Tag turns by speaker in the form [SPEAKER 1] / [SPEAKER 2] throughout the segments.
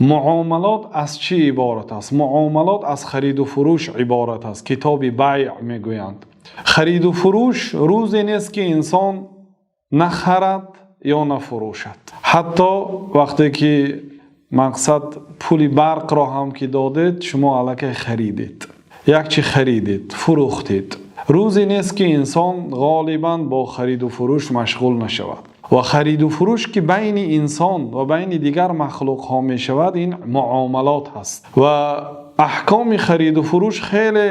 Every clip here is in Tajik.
[SPEAKER 1] Муомилот аз чӣ иборат аст? Муомилот аз хариду фурӯш иборат аст. Китоби байъ мегӯянд. Хариду фурӯш рӯзе нест, ки инсон нахарад ё нафурӯшад. Ҳатто вақте ки мақсад пули барқро ҳам ки додед, шумо аллакай харидед. Як чи харидед, фурӯхтед. Рӯзе нест, ки инсон ғолибан бо хариду фурӯш машғул нашавад. Ва хариду фурӯш, ки байни инсон ва байни дигар махлуқҳо мешавад, ин муомилот ҳаст. Ва аҳкоми хариду фурӯш хеле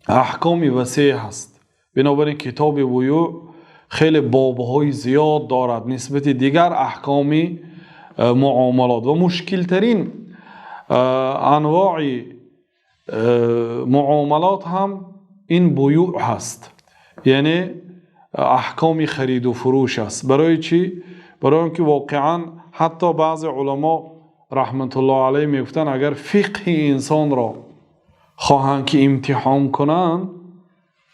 [SPEAKER 1] аҳкоми васеъ ҳаст. Бинобар ин китоби буюъ хеле бобҳои зиёд дорад нисбати дигар аҳкоми муомилот ва мушкилтарин анвои муомилот ҳам ин буюъ ҳаст, яъне аҳкоми хариду фурӯш аст. Барои чӣ? Барои он ки воқеан ҳатто баъзе уламо раҳматуллоҳ алайҳ мегуфтанд, агар фиқҳи инсонро хоҳанд ки имтиҳон кунанд,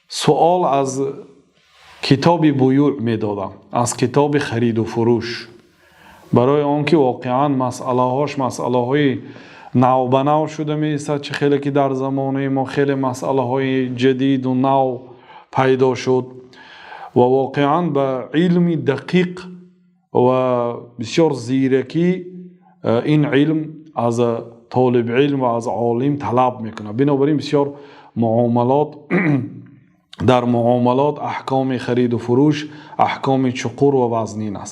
[SPEAKER 1] суол аз китоби буюъ медоданд, аз китоби хариду фурӯш, барои он ки воқеан масъалаҳош масъалаҳои навбанав шуда меистад. Чӣ хеле ки дар замонаи мо хеле масъалаҳои ҷадиду нав пайдо шуд ва воқеан ба илми дақиқ ва бисёр зиракӣ ин илм аз толибилм ва аз олим талаб мекунад. Бинобар ин бисёр муомилот, дар муомилот аҳкоми хариду фурӯш аҳкоми чуқур ва вазнин аст.